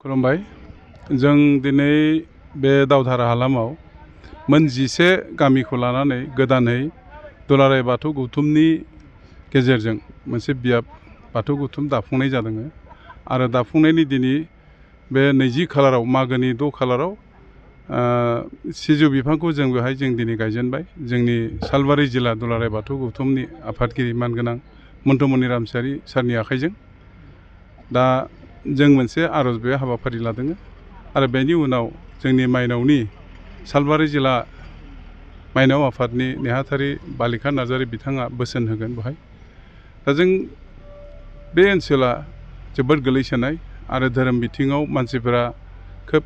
खुलुमबाय। जों दिनै बे दावधारा हालामाव मोन 11 गामिखौ लानानै गोदानै दुलाराय बाथौ गौथुमनि गेजेरजों मोनसे बियाब बाथौ गौथुम दाफुंनाय जादों आरो दाफुंनायनि दिनै बे 20 खालाराव मागोनि 6 खालाराव सिजौ बिफांखौ जों बेहाय दिनै गायजेनबाय। जोंनि सालबारि जिल्ला दुलाराय बाथौ गौथुमनि आफादगिरि मानगोनां मन्टुमणि रामसियारि सारनि आखाइजों दा जों मोनसे आर'ज बे हाबाफारि लादों आरो बेनि उनाव जोंनि माइनावनि सालबारि जिल्ला माइनाव आफादनि नेहाथारि बालिका नार्जारि बिथाङा बोसोन होगोन बेहाय। दा जों बे ओनसोला जोबोद गोलैसोनाय आरो धोरोम बिथिङाव मानसिफोरा खोब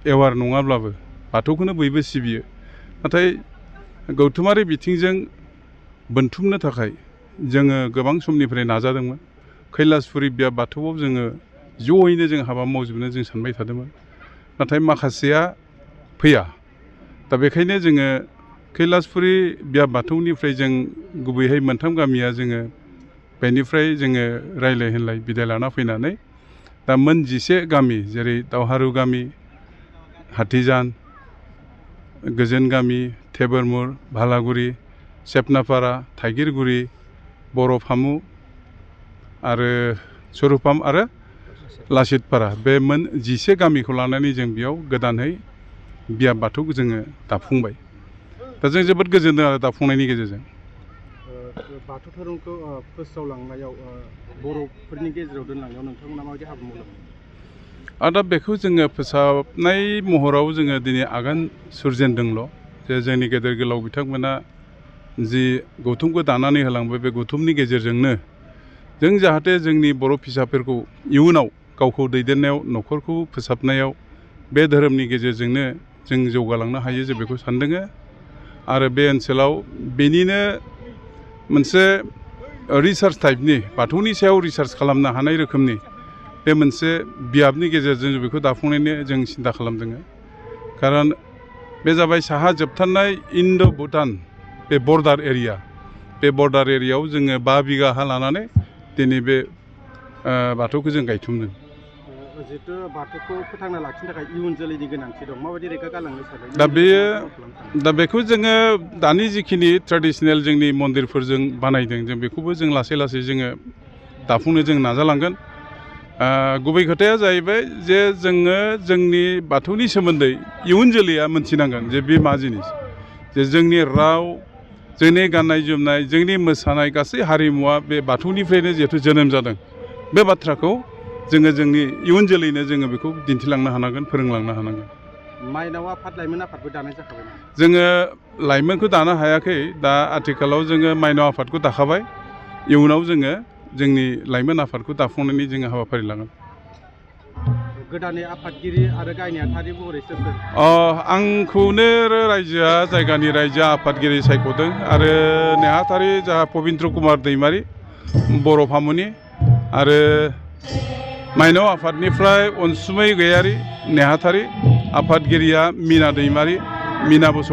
एवार नङाब्लाबो बाथौखौनो बयबो सिबियो, नाथाय गौथुमारि बिथिंजों बोनथुमनो थाखाय जोङो गोबां समनिफ्राय नाजादोंमोन। कैलासपुरि बियाब बाथौआव जयैनो जों हाबा मावजोबनो जों सानबाय थादोंमोन, नाथाय माखासेया फैया। दा बेखायनो जोङो कैलासपुरि बियाब बाथौनिफ्राय जों गुबैयै मोनथाम गामिया बेनिफ्राय रायलाय होनलाय बिदाय लाना फैनानै दा मोन 11 गामि जेरै दावहारु गामि, हाथिजान, गोजोन गामि, थेबोरमुर, भालागुरि, सेपनापारा, थाइगिरगुरि, बर' फामु आरो सरुफाम आरो लासितपारा, बे मोन 11 गामिखौ लानानै जों बेयाव गोदानै बियाब बाथौखौ जोङो दाफुंबाय। दा जों जोबोद गोजोनदों आरो दाफुंनायनि गेजेरजों। बाथौ धोरोमखौ फोस्रावलांनायाव बर'फोरनि गेजेराव दोनलांनायाव नोंथांमोना माबायदि हाबा मावलांदों? दा बेखौ जोङो फोसाबनाय महराव जोङो दिनै आगान सुरजेनदोंल'। जे जोंनि गेदेर गोलाव बिथांमोना जि गौथुमखौ दानानै होलांबाय, बे गौथुमनि गेजेरजोंनो जों जाहाथे जोंनि बर' फिसाफोरखौ इयुनाव गावखौ दैदेननायाव, न'खरखौ फोसाबनायाव बे धोरोमनि गेजेरजोंनो जों जौगालांनो हायो, जों बेखौ सानदों। आरो बे ओनसोलाव बेनिनो मोनसे रिसार्च टाइपनि, बाथौनि सायाव रिसार्च खालामनो हानाय रोखोमनि बे मोनसे बियाबनि गेजेरजों जों बेखौ दाफुंनायनि जों सिन्था खालामदों। खारन बे जाबाय साहा जोबथारनाय इन्ड' भुटान बे बर्डार एरिया। बे बर्डार एरियायाव जोङो 5 बिगा हा लानानै दिनै बे बाथौखौ जों गायथुमदों। जिहेतु बाथौखौ फोथांना लाखिनो थाखाय इयुन जोलैनि गोनांथि दं, माबायदि रैखा गालांनो सानो? दा बेखौ जोङो दानि जिखिनि ट्रेडिसनेल जोंनि मन्दिरफोरजों बानायदों, जों बेखौबो जों लासै लासै जोङो दाफुंनो जों नाजालांगोन। गुबै खोथाया जाहैबाय जे जोङो जोंनि बाथौनि सोमोन्दै इयुन जोलैया मोनथिनांगोन जे बे मा जिनिस, जे जोंनि राव, जोंनि गाननाय जोमनाय, जोंनि मोसानाय गासै हारिमुवा बे बाथौनिफ्रायनो जिहेथु जोनोम जादों। बे बाथ्राखौ जोङो जोंनि इयुन जोलैनो जोङो बेखौ दिन्थिलांनो हानांगोन, फोरोंलांनो हानांगोन। माइनाव आफाद, लाइमोन आफादबो दानाय जाखाबाय ना? जोङो लाइमोनखौ दानो हायाखै, दा आथिखालाव जोङो माइनाव आफादखौ दाखाबाय। इयुनाव जोङो जोंनि लाइमोन आफादखौ दाफुंनायनि जोङो हाबाफारि लागोन। गोदानै आफादगिरि आरो गाहाय नेहाथारि महरै सोर? आंखौनो रायजोआ, जायगानि रायजोआ आफादगिरि सायख'दों आरो नेहाथारि जाहा पबित्र कुमार दैमारि बर' फामुनि, आरो माइनाव आफादनिफ्राय अनसुमै गयारि नेहाथारि, आफादगिरिया मिना दैमारि, मिना बसुमतारी।